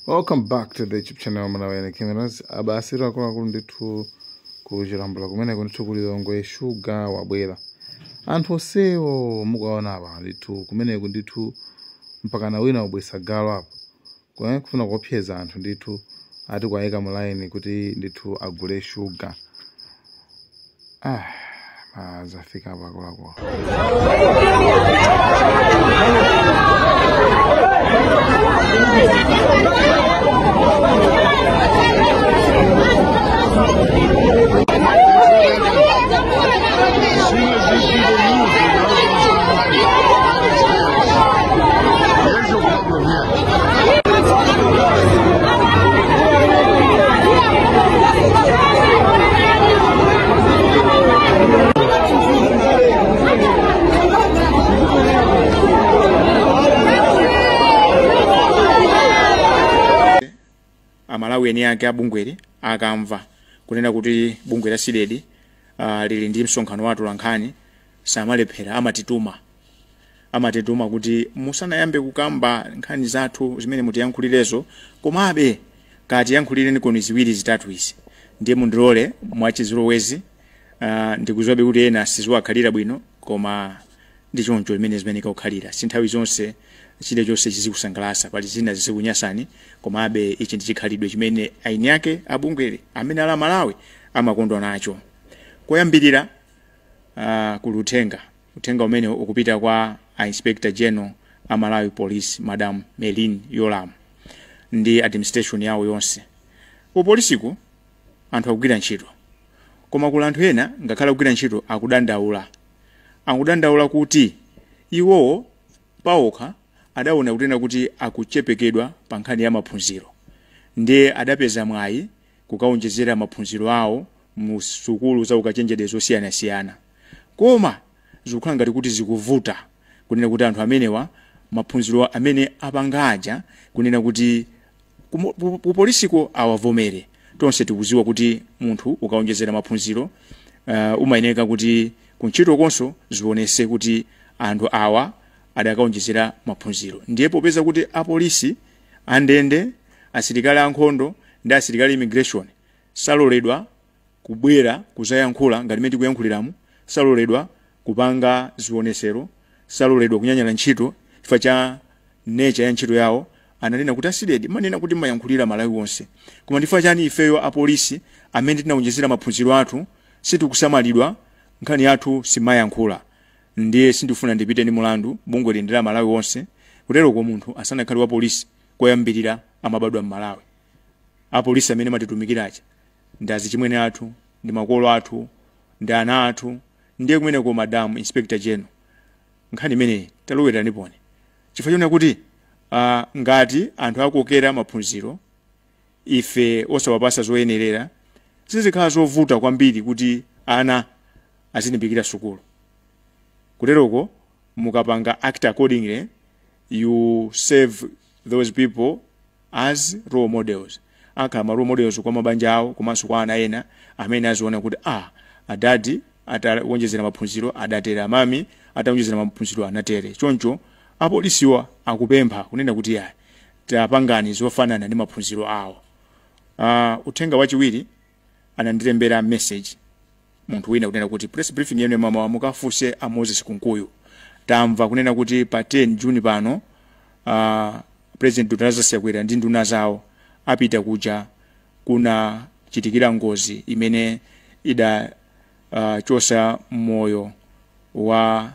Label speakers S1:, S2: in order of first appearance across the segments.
S1: Welcome back to the YouTube channel Malawi Cameras. Abasiro akuluakulu ndithu kuchilambula kumeneko ndithu kuli Lilongwe shuga wabwera. Anthu onsewo mukuwaona apa ndithu kumeneko ndithu mpakana wina wabwesa galu apo. Kufuna kuopseza anthu ndithu ati kuwayika mu line kuti ndithu agule shuga. Ah, zafika apa akuluakulu.
S2: Amalawi eni ake abungweli akamva kunena kuti bungwe la CDEDI lili ndi msonkhano wa atolankhani, samalephera, amatituma kuti musanayambe kukamba nkhani zathu zimene mutiyankhulirezo, komabe katiyankhulireni koni ziwiri zitatu izi. Ndiye mundilole mwachizolowezi, ndikuziwabe kuti ena siziwakhalira bwino, koma ndi choncho imene zimene ikakhalira. Si nthawi zonse chilichonse chizikusangalatsa, pali zina zizikunyasani, komabe ichi ndi chikhalidwe chimene aini ake abungweli amene ala Malawi amakondwa nacho. Koyambirira, kuli uthenga umene ukupita kwa a Inspector General a Malawi Police, Madam Merlyne Yolamu, ndi administration yawo yonse. Ku polisiku anthu akugwira ntchito, koma kuli anthu ena ngakhale akugwira ntchito akudandaula kuti iwowo paokha adaona kunena kuti akuchepekedwa pa nkhani ya maphunziro, ndiye adapeza mwayi kukaonjezera maphunziro awo mu sukulu za ukachenjede zosiyanasiyana, koma zikukhala ngati kuti zikuvuta kunena kuti anthu amenewa maphunziro amene apangaja kunena kuti kupolisiko awavomere. Tonse tikuziwa kuti munthu ukaonjezera maphunziro, umayeneka kuti kuntchito konso zionese kuti anthu awa adakaonjezera maphunziro. Ndiye popeza kuti apolisi, andende, asilikali ankhondo ndi asilikali immigration saloledwa kubwera kuzayankhula ngati mmene tikuyankhuliramu, saloledwa kupanga zionesero, saloledwa kunyanyala ntchito chifukwa cha nature ya ntchito yawo, ananena kuti a CDEDI manena kuti mayankhulira Malawi wonse, koma ndifukwa chani ifeyo apolisi amene tinaonjezera maphunziro athu sitikusamalidwa, nkhani yathu simayankhula? Ndiye sindifuna ndipite ndi mulandu, bungwe lindira Malawi wonse. Kuteroko munthu asanakhale wa polisi, koyambirira amabadwa m'Malawi. Apolisi amene matitumikiracha ndi azichimwene athu, ndi makolo athu, ndi ana athu. Ndiye kumeneko, Madam Inspector General, nkhani imeneyi talowererani pone, chifukwa chonena kuti ngati anthu akokera maphunziro ife osawapasa zoyenerera, zizikhala zovuta kwambiri kuti ana azilimbikira sukulu. Kuteroko mukapanga act accordingly, you save those people as role models, akhala ma role models kwa mabanja awo komanso kwa ana ena amene aziona kuti adadi atawonjezera maphunziro adatere, amami atawonjezera maphunziro anatere. Choncho apolisiwa akupempha kunena kuti ayi, tapangani zofanana ndi maphunziro awo. Uthenga wachiwiri, anandilembera message munthu wina kunena kuti press briefing yenu mama mukafunse a Moses Kunkuyu. Tamva kunena kuti pa 10 June pano President Dr Lazarus Chakwera ndi nduna zawo apita kuja kunachitikira ngozi imene ida chosa moyo wa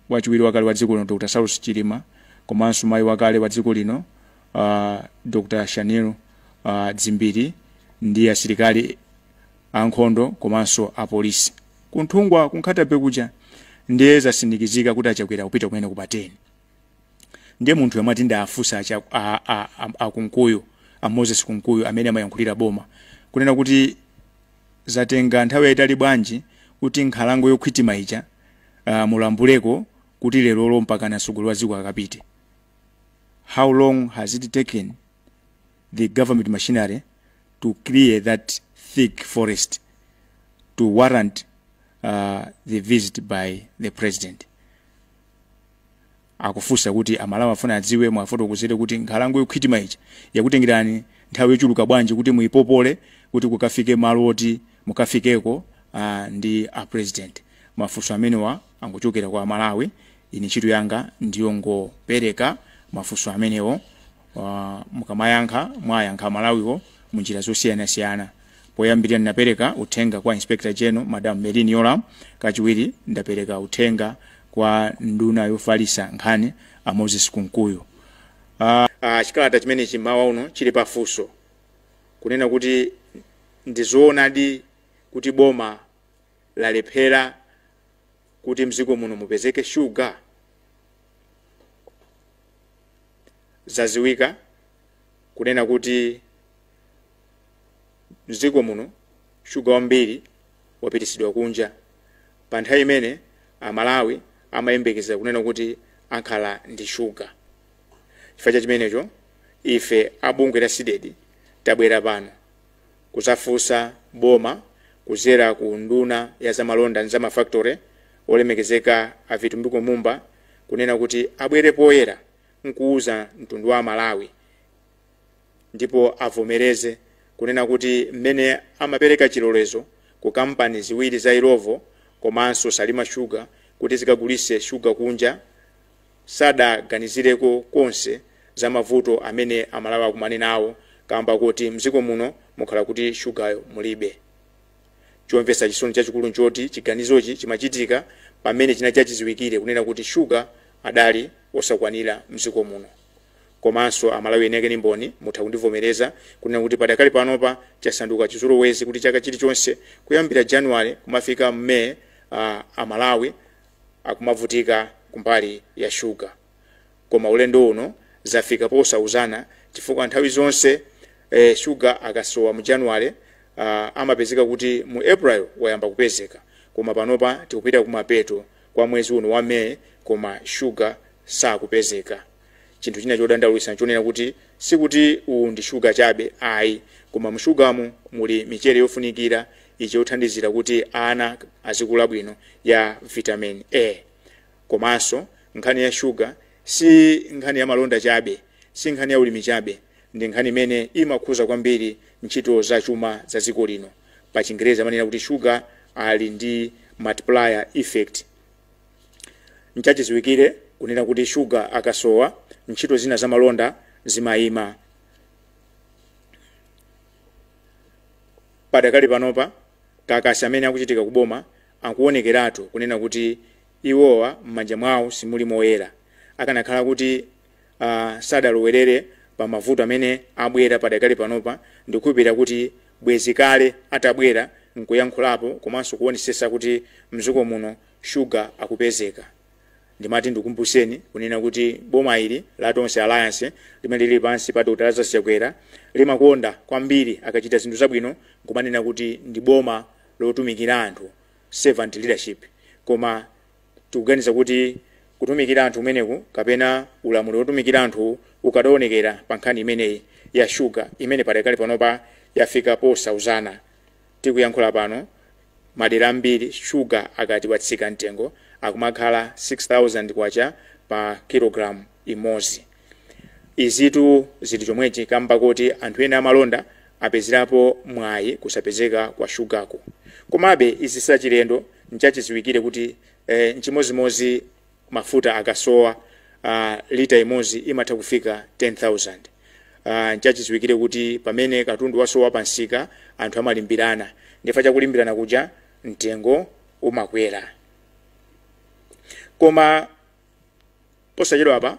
S2: wachiwiri wakale wa dziko lino Dr Saulos Chilima komanso mayi wakale wa dziko lino Dr Shanil Dzimbiri ndi asilikali ankhondo komanso apolisi kunthungwa ku Nkhata Bay kuja. Ndiye zasindikizika kuti achakwera kupita kumene ku pa 10. Ndiye munthu yamati ndafunsa a Kunkuyu, a Moses Kunkuyu amene amayankhulira boma, kunena kuti zatenga nthawi yayitali bwanji kuti nkhalango yokhwitima ija mulambuleko kuti lerolo mpaka mtsogoleri wa dziko akapite? How long has it taken the government machinery to clear that thick forest to warrant the visit by the president? Akufunsa kuti Amalawi afuna adziwe, mwafotokozere kuti nkhalango yokhwitima ija yakutengerani nthawi yochuluka bwanji kuti muyipopole kuti kukafike malo oti mukafikeko ndi a president. Mafunso amenewa angochokera kwa Amalawi. Ine ntchito yanga ndiyongopereka mafunso amenewo. Mukamayankha, mwayankha Amalawiwo munjira zosiyanasiyana. Poyambirira ndinapereka uthenga kwa Inspector General, Madam Merlyne Yolamu. Kachiwiri ndapereka uthenga kwa nduna yofalitsa nkhani, a Moses Kunkuyu. Chikalata chimenechi mawa uno chili pafunso kunena kuti ndizoonadi kuti boma lalephera kuti mdziko muno mupezeke shuga? Zaziwika kunena kuti mdziko muno shuga wambiri wapitisidwa kunja pa nthawi imene Amalawi amayembekeza kunena kuti akhala ndi shuga. Chifukwa cha chimenecho, ife a bungwe la CDEDI tabwera pano kuzafunsa boma kuzera ku nduna ya zamalonda ndi zamafactory, olemekezeka a Vitumbiko Mumba, kunena kuti abwere poyera nkuuza mtundu wa Amalawi ndipo avomereze kunena kuti mmene amapereka chilolezo ku kampani ziwiri za Illovo komanso Salima Sugar kuti zikagulitse shuga kunja, sadaganizireko konse za mavuto amene Amalawi akumane nawo kamba koti mdziko muno mukhala kuti shugayo mulibe. Chomvetsa chisoni chachikulu nchoti chiganizochi chimachitika pamene chinali chachidziwikire kunena kuti shuga adali osakwanira mdziko muno. Komanso Amalawi eni ake ndi mboni, mutha kundivomereza kunena kuti padakali panopa chasanduka chizolowezi kuti chaka chilichonse kuyambira January kumafika May, Amalawi akumavutika kumbali ya shuga. Koma ulendo uno zafika posauzana chifukwa nthawi zonse shuga akasowa mu January, amapezeka kuti mu April wayamba kupezeka. Koma panopa tikupita kumapeto kwa mwezi uno wa May koma shuga sakupezeka. Chinthu china chodandaulitsa nchonena kuti sikuti uwu ndi shuga chabe ayi, koma mushugamu muli michere yofunikira ija yothandizira kuti ana azikula bwino ya vitamin A. Komanso nkhani ya shuga si nkhani ya malonda chabe, si nkhani ya ulimi chabe, ndi nkhani imene imakhuza kwambiri ntchito za chuma za dziko lino. Pa Chingerezi amanena kuti shuga ali ndi multiplier effect. Nchachidziwikire kunena kuti shuga akasowa, ntchito zina za malonda zimayima. Padakali panopa kakasi amene akuchitika kuboma akuonekeratu kunena kuti iwowa m'manja mwawo simuli moyera. Akanakhala kuti sadalowerere pa mavuto amene abwera padakali panopa, ndikukhulupirira kuti bwezi kale atabwera nkuyankhulapo komanso kuonesesa kuti mdziko muno shuga akupezeka. Ndimati ndikumbuseni kunena kuti boma ili la Tonse Alliance limene lili pansi pa Dr Lazarus Chakwera limakonda kwambiri akachita zinthu zabwino nkumanena kuti ndi boma lotumikira anthu, servant leadership. Koma tikuganiza kuti kutumikira anthu kumeneku kapena ulamuliro wotumikira anthu ukadaonekera pa nkhani imeneyi ya shuga imene padakali panopa yafika posauzana. Tikuyankhula pano, madera ambiri shuga akati watsika mtengo akumakhala 6000 kwacha pa kilogramu imodzi. Izitu zili chomwechi kamba koti anthu ena amalonda apezerapo mwayi kusapezeka kwa shugaku. Komabe izi sizachilendo, nchachidziwikire kuti nchimodzimodzi mafuta akasowa, lita imodzi imatha kufika 10,000. Nchachidziwikire kuti pamene katundu wasowa pa msika anthu amalimbirana, ndifa chakulimbirana kuja mtengo umakwera. Koma posachedwa apa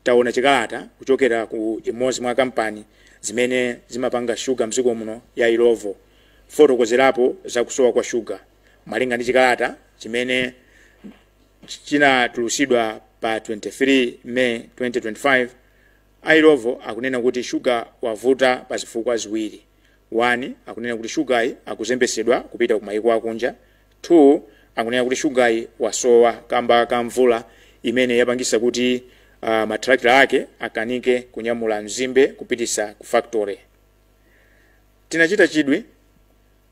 S2: taona chikalata kuchokera ku imodzi mwa kampani zimene zimapanga shuga mdziko muno ya Illovo, fotokozerapo za kusowa kwa shuga. Malinga ndi chikalata chimene chinatulusidwa pa 23 May 2025, a Illovo akunena kuti shuga wavuta pa zifukwa ziwiri. 1, akunena kuti shugayi akuzembesedwa kupita ku mayiko akunja. 2, akunena kuti shugayi wasowa kamba ka mvula imene yapangisa kuti matrakita ake akanike kunyamula mzimbe kupitisa ku factory. Tinachita chidwi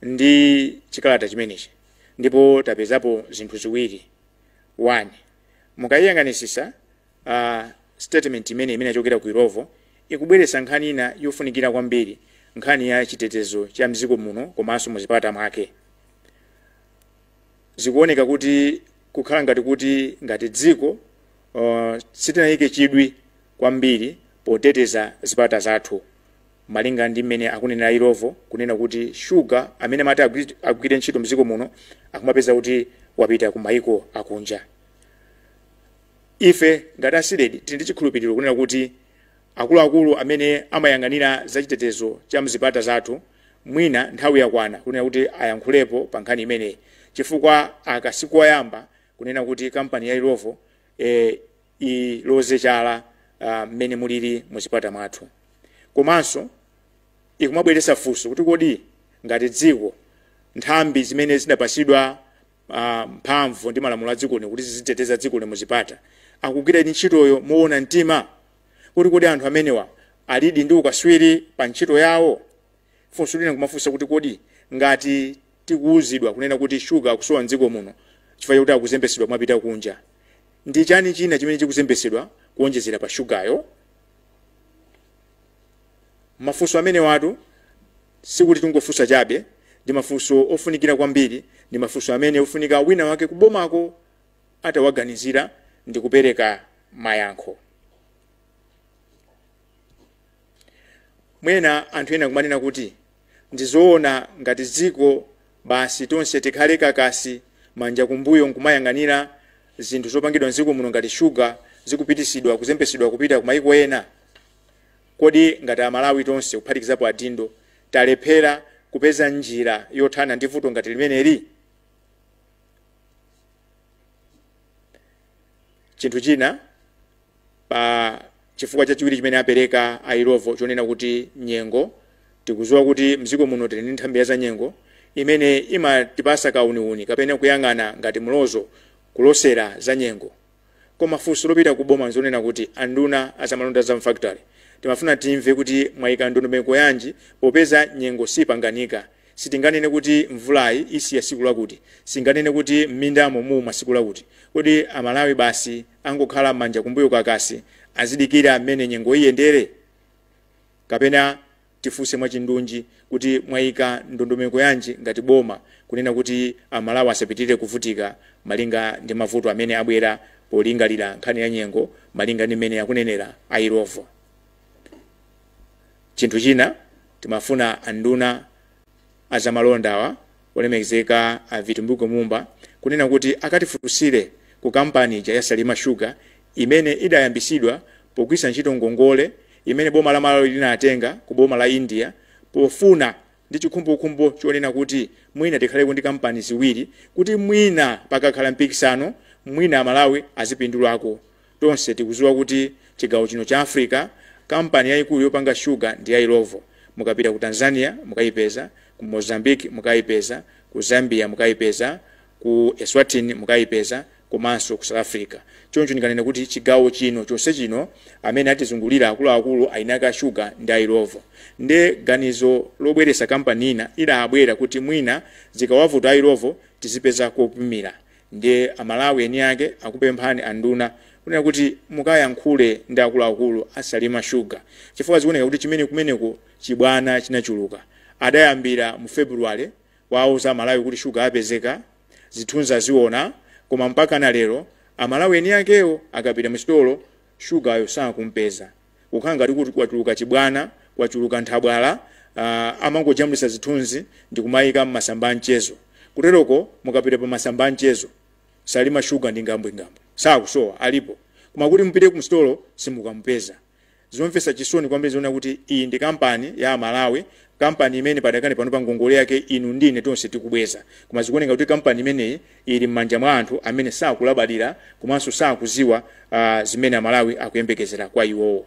S2: ndi chikalata chimenechi ndipo tapezapo zinthu ziwiri. 1, Mukayiyang'anisisa statement imene imene yachokera ku Illovo ikubweretsa nkhani ina yofunikira kwambiri, nkhani ya chitetezo cha mdziko muno komanso muzipata mwake. Zikuoneka kuti kukhala ngati kuti ngati dziko sitinayike chidwi kwambiri poteteza zipata zathu, malinga ndi mmene akunena Illovo, kunena kuti shuga amene amati agwire ntchito mdziko muno akumapeza kuti wapita ku maiko akunja. Ife ngati a CDEDI tili ndi chikhulupiriro kunena kuti akuluakulu amene amayang'anira zachitetezo cha mzipata zathu mwina nthawi yakwana kunena kuti ayankhulepo pa nkhani imeneyi, chifukwa akasiku oyamba kunena kuti kampani ya Illovo iloze chala mmene mulili muzipata mwathu. Komanso ikumabweretsa funso kuti kodi ngati dziko nthambi zimene zinapasidwa mphamvu ndi malamulo a dziko lino kuti ziziteteza dziko lino muzipata akugwira ntchitoyo moona mtima, kuti kodi anthu amenewa alidi ndi ukaswiri pa ntchito yawo? Funso lina kumafunsa kuti kodi ngati tikuwuzidwa kunena kuti shuga akusowa mdziko muno chifukwa chakuti akuzembesedwa mwapita kunja, ndi chani china chimene chikuzembesedwa kuonjezera pa shugayo? Mafunso amene watu sikuti tingofunsa chabe, ndi mafunso ofunikira kwambiri, ndi mafunso amene ofunika wina wake kubomako atawaganizira ndi kupereka mayankho. Mwina anthu ena kumanena kuti ndizoona ngati dziko basi tonse tikhale kakasi manja kumbuyo nkumayang'anira zinthu zopangidwa mdziko muno ngati shuga zikupitisidwa kuzembesedwa kupita ku maiko ena. Kodi ngati Amalawi tonse kuphatikizapo adindo talephera kupeza njira yothana ndi vuto ngati limeneli? Chinthu china pa chifukwa chachiwiri chimene apereka a Illovo chonena kuti nyengo, tikuziwa kuti mdziko muno tili ndi nthambi ya za nyengo imene imatipasa kauniuni kapena kuyang'ana ngati mlozo kulosera za nyengo. Koma funso lopita ku boma nzonena kuti anduna azamalonda za mfactory, timafuna timve kuti mwayika ndondomeko yanji, popeza nyengo sipanganika. Sitinganene kuti mvulayi isiya siku lakuti, singanene kuti m'mindamo muuma siku lakuti. Kodi Amalawi basi angokhala manja kumbuyo kakasi azidikira mmene nyengo iyendere? Kapena tifunse mwachindunji kuti mwayika ndondomeko yanji ngati boma kunena kuti Amalawi asapitirire kuvutika malinga ndi mavuto amene abwera polingalira nkhani ya nyengo, malinga ndi mmene akunenera a Illovo? Chinthu china timafuna anduna azamalondawa olemekezeka a Vitumbiko Mumba kunena kuti akatifunsire ku kampani ija ya Salima Sugar imene idayambisidwa pogwiritsa ntchito ngongole imene boma la Malawi linatenga ku boma la India, pofuna ndi chikhumbokhumbo chonena kuti mwina tikhaleko ndi kampani ziwiri kuti mwina pakakhala mpikisano mwina Amalawi azipindulako. Tonse tikuziwa kuti chigawo chino cha Africa kampani yayikulu yopanga shuga ndi ya Illovo. Mukapita ku Tanzania mukayipeza, ku Mozambique mukayipeza, ku Zambia mukayipeza, ku Eswatini mukayipeza, komanso ku South Africa. Choncho ndinganene kuti chigawo chino chonse chino amene atizungulira akuluakulu ainaka shuga ndi a Illovo. Nde ganizo lobweresa kampani ina idabwera kuti mwina zikawavuta a Illovo tizipeza kopimira. Ndiye Amalawi eni ake akupemphani anduna kunena kuti mukayankhule ndi akuluakulu a Salima Sugar, chifukwa zikuoneka kuti chimene kumeneko chibwana chinachuluka. Adayambira mu February wauza Amalawi kuti shuga apezeka, zithunzi aziona, koma mpaka na lero Amalawi eni akewo akapita msitolo shugayo sakumpeza. Kukhala ngati kuti kwachuluka chibwana, kwachuluka nthabwala. Amangojambulisa zithunzi ndi kumayika mmasamba a mchezo. Kuteroko mukapita pa masamba a mchezo Salima Sugar ndi ngambwingambwe, sakusowa, alipo, koma kuti mupite kumsitolo simukamupeza. Zomvetsa chisoni kwambiri zoona kuti iyi ndi kampani ya Amalawi, kampani imene padakani pano pa ngongole yake inu ndine tonse tikubweza, koma zikuoneka kuti kampani imeneyi ili m'manja mwa anthu amene sakulabadira komanso sakuziwa zimene Amalawi akuyembekezera kwa iwowo.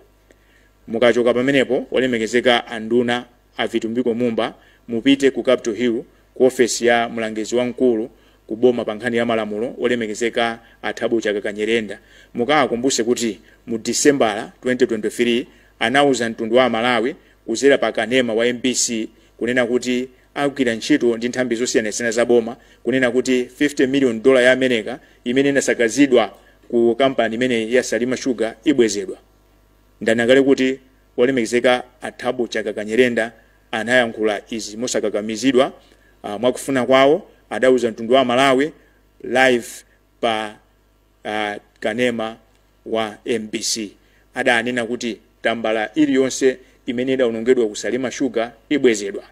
S2: Mukachoka pamenepo, olemekezeka anduna a Vitumbiko Mumba, mupite ku Capitol Hill ku ofesi ya mlangizi wamkulu ku boma pa nkhani ya malamulo, olemekezeka a Thabo Chakaka Nyirenda, mukawakumbuse kuti mu Disembala 2023 anauza mtundu wa Amalawi kuzera pa kanema wa MBC kunena kuti agwira ntchito ndi nthambi zosiyanasiyana za boma kunena kuti 50 million dollar ya America imene inasakazidwa ku kampani imeneyi ya Salima Sugar ibwezedwa. Ndanena kale kuti wolemekezeka a Thabo Chakaka Nyirenda anayankhula izi mosakakamizidwa, mwakufuna kwawo, adauza mtundu wa Malawi live pa kanema wa MBC. Adanena kuti tambala iliyonse imene idawonongedwa ku Salima Sugar ibwezedwa.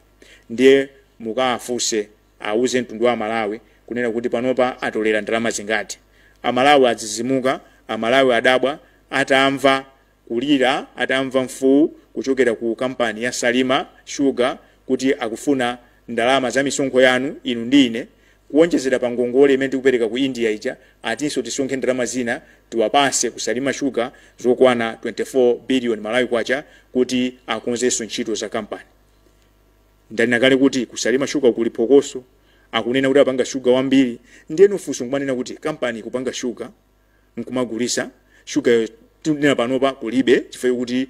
S2: Ndiye mukawafunse, auze mtundu wa Malawi kunena kuti panopa atolera ndalama zingati. Amalawi adzidzimuka, Amalawi adabwa atamva kulira, atamva mfuwu kuchokera ku kampani ya Salima Sugar kuti akufuna ndalama za misonkho yanu inu ndi ine, kuonjezera pa ngongole imene tikupereka ku India ija, atinso tisonkhe ndalama zina tiwapase ku Salima Sugar zokwana 24 billion Malawi kwacha kuti akonzenso ntchito za kampani. Ndanena kale kuti ku Salima Sugar kuli phokoso, akunena kuti apanga shuga wambiri. Ndiyeno funso nkumanena kuti kampani ikupanga shuga nkumagulisa shuga, tinena panopa kulibe chifukwa chokuti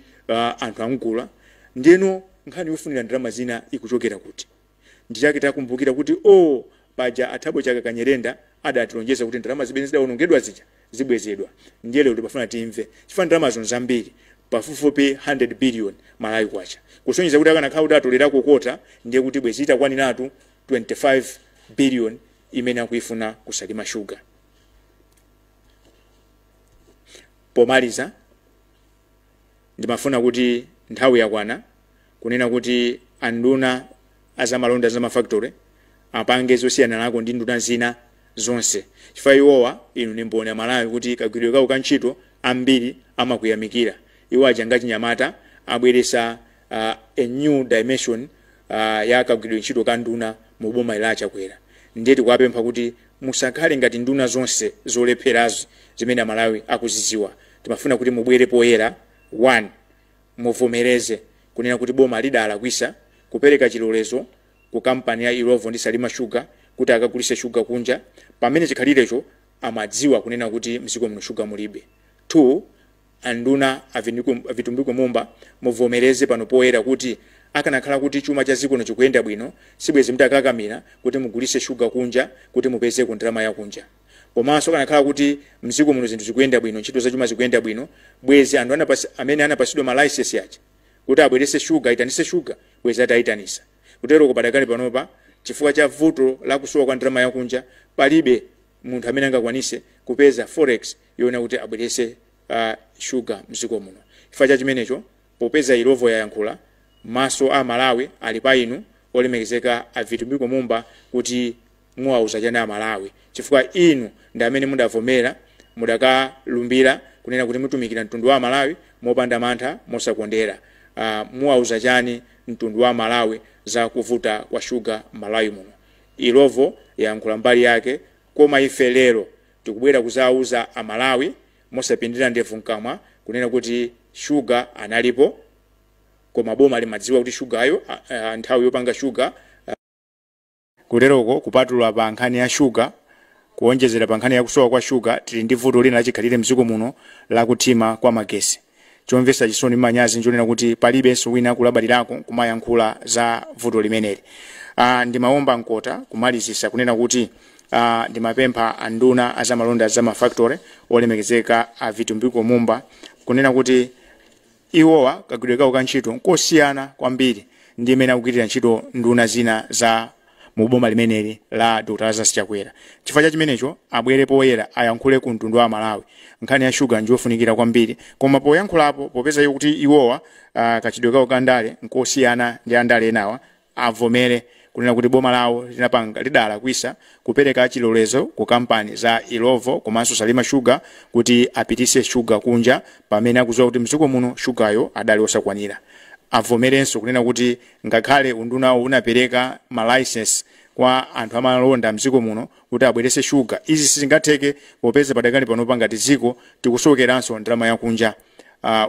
S2: anthu amgula. Ndiyeno nkhani yofunira ndalama zina ikuchokera kuti? Ndichake takumbukira kuti o paja a Thabo Chakaka Nyirenda adatilonjeza kuti ndalama zimene zidawonongedwa zija zibwezedwa. Ndiye lero tipafuna timve, chifukwa ndalamazo nzambiri, pafupifupi 100 billion Malawi kwacha, kusonyeza kuti akanakhala kuti atolerako kota ndiye kuti bwezi itakwaniratu 25 billion imene akuifuna ku Salima Sugar. Pomaliza, ndimafuna kuti nthawi yakwana kunena kuti anduna azamalonda za mafactory apange zosiyana nako ndi nduna zina zonse, chifukwa iwowa inu ndi mboni Amalawi kuti kagwiridwe kawo ka ntchito ambiri amakuyamikira. Iwo aja ngachinyamata abweresa a new dimension ya kagwiridwe ntchito ka nduna mu boma la Chakwera. Ndiye tikuwapempha kuti musakhale ngati nduna zonse zolepherazi zimene Amalawi akuziziwa. Timafuna kuti mubwere poyera, 1 muvomereze kunena kuti boma lidalakwisa kupereka chilolezo ku kampani ya Illovo ndi Salima Sugar kuti akagulise shuga kunja pamene chikhalirecho amadziwa kunena kuti mdziko muno shuga mulibe. 2 anduna a Vitumbiko Mumba muvomereze pano poyera kuti akanakhala kuti chuma cha dziko lino chikuyenda bwino sibwezi mutakakamira kuti mugulise shuga kunja kuti mupezeko ndalama yakunja. Komanso akanakhala kuti mdziko muno zinthu zikuyenda bwino, ntchito za chuma zikuyenda bwino, bwezi anthu amene anapasidwa ma license aja kuti abwerese shuga, ayitanise shuga, bwezi atayitanisa. Kuteroko padakali panopa chifukwa cha vuto la kusowa kwa ndalama yakunja palibe munthu amene angakwanise kupeza forex yoona kuti abwerese shuga mdziko muno. Chifukwa cha chimenecho, popeza Illovo yayankhula, maso a Malawi ali pa inu olemekezeka a Vitumbiko Mumba kuti muwauza chani a Malawi, chifukwa inu ndi amene mudavomera, mudakalumbira kunena kuti mutumikira mtundu wa Malawi mopanda mantha, mosakondera. Muwauza chani mtundu wa Malawi za kuvuta kwa shuga m'Malawi muno? Illovo yayankhula mbali yake, koma ife lero tikubwera kuzauza a Malawi mosapindira ndevu mkamwa kunena kuti shuga analipo, koma boma limadziwa kuti shugayo nthawi yopanga shuga. Kuteroko kupatula pa nkhani ya shuga, kuonjezera pa nkhani ya kusowa kwa shuga, tili ndi vuto lina lachikhalire mdziko muno la kuthima kwa magesi. Chomvetsa chisoni manyazi nchonena kuti palibenso wina kulabadirako kumayankhula za vuto limeneli. Ndimawomba mkota kumalizisa kunena kuti ndimapempha anduna azamalonda za mafactory olemekezeka a Vitumbiko Mumba kunena kuti iwowa kagwiridwe kawo ka ntchito nkosiyana kwambiri ndi imene akugwirira ntchito nduna zina za mu boma limeneli la Dr. Lazarus Chakwera. Chifukwa cha chimenecho abwere poyera ayankhule ku mtundu wa Malawi. Nkhani ya shuga njofunikira kwambiri, koma poyankhulapo, popeza iwo kuti iwowa kachidwe kawo ka ndale nkosiyana ndi andale enawa, avomere kunena kuti boma lawo lidalakwisa kupereka chilolezo ku kampani za Illovo komanso Salima Sugar kuti apitise shuga kunja pamene akudziwa kuti mdziko muno shugayo adali osakwanira. Avomerenso kunena kuti ngakhale undunawo unapereka ma license kwa anthu amalonda mdziko muno kuti abwerese shuga, izi sizingatheke popeza padakali panopa ngati dziko tikusowekeranso ndalama yakunja.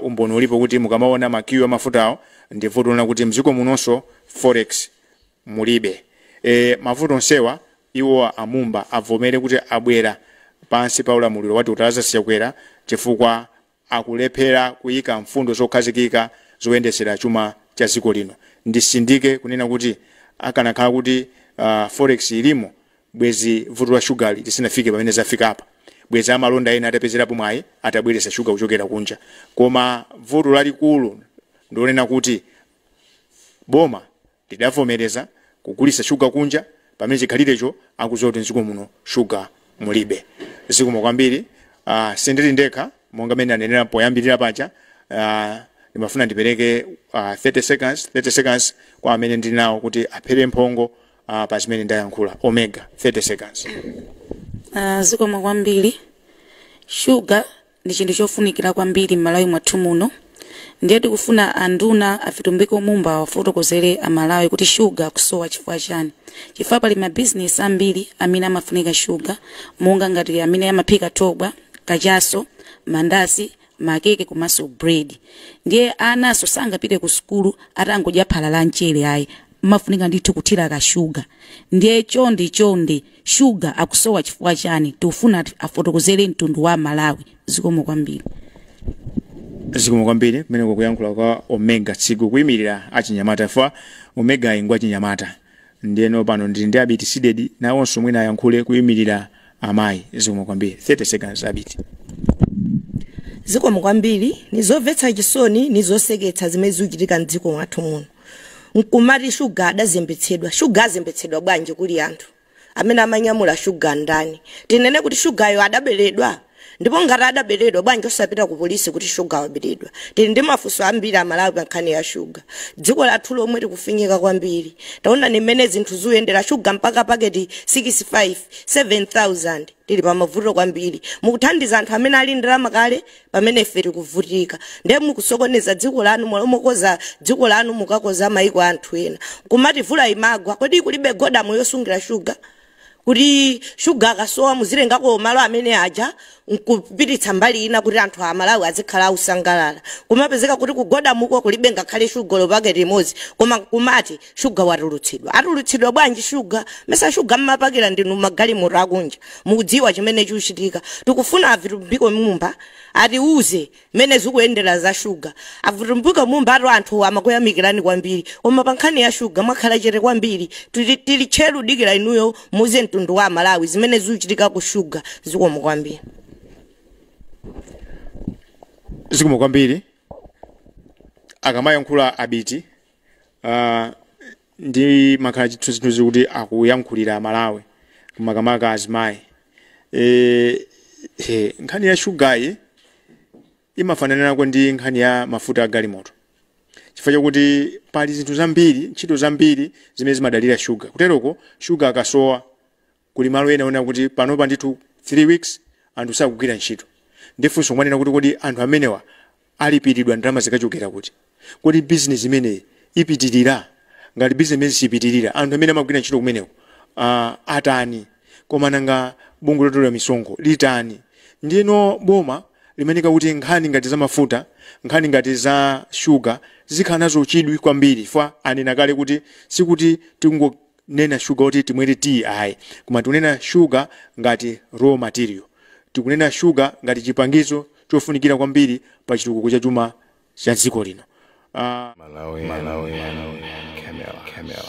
S2: Umboni ulipo kuti mukamaona makiyu amafutawo ndi vuto lona kuti mdziko munonso forex mulibe. Mavuto onsewa iwo amumba avomere kuti abwera pansi pa ulamuliro wa Dr. Lazarus Chakwera chifukwa akulephera kuyika mfundo zokhazikika zoyendesera chuma cha dziko lino. Ndisindike kunena kuti akanakhala kuti forex ilimo, bwezi vuto la shugali lisanafike pamene zafika apa. Bweza amalonda ena atapezerapo mwayi atabweretsa shuga kuchokera kunja. Koma vuto lalikulu ndionena kuti boma lidavomereza kugulitsa shuga kunja pamene chikhalirecho akudziwa kuti mdziko muno shuga mulibe. Zikomo kwambiri. Sindili ndekha monga mmene anenera poyambirira paja. Ndimafuna ndipereke 30 seconds, 30 seconds kwa amene ndili nawo kuti aphere mphongo pa zimene ndayankhula. Omega, 30 seconds.
S3: Zikomo kwambiri. Shuga ndi chinthu chofunikira kwambiri m'Malawi mwathu muno, ndiye tikufuna anduna a Vitumbiko Mumba wafotokozere Amalawi kuti shuga akusowa chifukwa chani, chifukwa pali mabizinesi ambiri amene amafunika shuga, monga ngati amene amaphika thobwa, kachaso, mandasi, makeke komanso bread. Ndiye anaso sangapite ku sukulu atangodya phala la mchere ayi, mafunika ndithu kuthira kashuga. Ndiye chonde chonde, shuga akusowa chifukwa chani? Tikufuna afotokozere mtundu wa Malawi. Zikomo kwambiri.
S2: Zikomo kwambiri. Kumeneko kuyankhula kwa Omega Tsiku kuyimirira achinyamata fa Omega ingwa achinyamata. Ndiyeno pano ndili ndi Abiti Sidedi, nawonso mwina ayankhule kuyimirira amayi. Zikomo kwambiri. 30 seconds, Abiti.
S4: Zikomo kwambiri. Nizomvetsa chisoni, nizoseketsa zimene zikuchitika mdziko mwathu muno. Nkumati shuga adazembetsedwa. Shuga azembetsedwa bwanji kuli anthu amene amanyamula shuga ndani? Tinene kuti shugayo adaberedwa? Ndipo ngati adaberedwa, bwanji osapita ku polisi kuti shuga waberedwa? Tili ndi mafunso ambiri Amalawi pa nkhani ya shuga. Dziko lathu lomwe likufinyika kwambiri, taona ni mmene zinthu zikuyendera. Shuga mpaka paketi 65 7000. Tili pa mavuto kwambiri. Mukuthandiza anthu amene ali ndalama kale pamene ife tikuvutika. Ndiye mukusokoneza dziko lanu. Mukoza dziko lanu, mukakoza maiko anthu ena. Kumati vula imagwa, kodi kulibe godown yosungira shuga kuti shuga akasowa muzilengako malo amene aja nkupititsa mbali ina kuti anthu Amalawi azikhala ausangalala? Kumapezeka kuti kugodownko kulibe ngakhale shuga lopaketi imodzi, koma kumati shuga watulutsidwa. Atulutsidwa bwanji shuga? Mesa shuga mmapakira ndinu magalimoto akunja? Mukudziwa chimene chikuchitika. Tikufuna aVitumbiko Mumba atiuze mmene zikuyendera za shuga. AVitumbiko Mumba atu, anthu amakuyamikirani kwambiri, koma pa nkhani ya shuga mwakhala chete kwambiri. Tili tcheru dikira inuyo muze mtundu wa Malawi zimene zikuchitika ku shuga. Zikomo kwambiri.
S2: Zikomo kwambiri. Akamayankhula Abiti, ndi makhala chithunzithunzi kuti akuyankhulira Malawi, makamaka azimayi. Nkhani ya shugayi imafananirako ndi nkhani ya mafuta a galimoto, chifukwa chakuti pali zinthu zambiri, ntchito zambiri zimene zimadalira shuga. Kuteroko shuga akasowa, kuli malo ena ona kuti panopa ndithu 3 weeks anthu sakugwira ntchito. Ndifunso mwanena kuti kodi anthu amenewa alipiridwa ndalama zikachokera kuti? Kodi bizinesi imeneyi ipitirira? Ngati bizinesi imene sipitirira, anthu amene amagwira ntchito kumeneko atani? Koma nanga bungwe lotolera misonkho litani? Ndiyeno boma limeneka kuti nkhani ngati za mafuta, nkhani ngati za shuga zikhala nazo chidwi kwambiri. Fa anena kale kuti sikuti tikungonena shuga kuti timwere tii ayi, koma tikunena shuga ngati raw material, tikunena shuga ngati chipangizo chofunikira kwambiri pa chitukuko cha chuma cha dziko lino.
S1: Malawi, Malawi, Camera, Camera.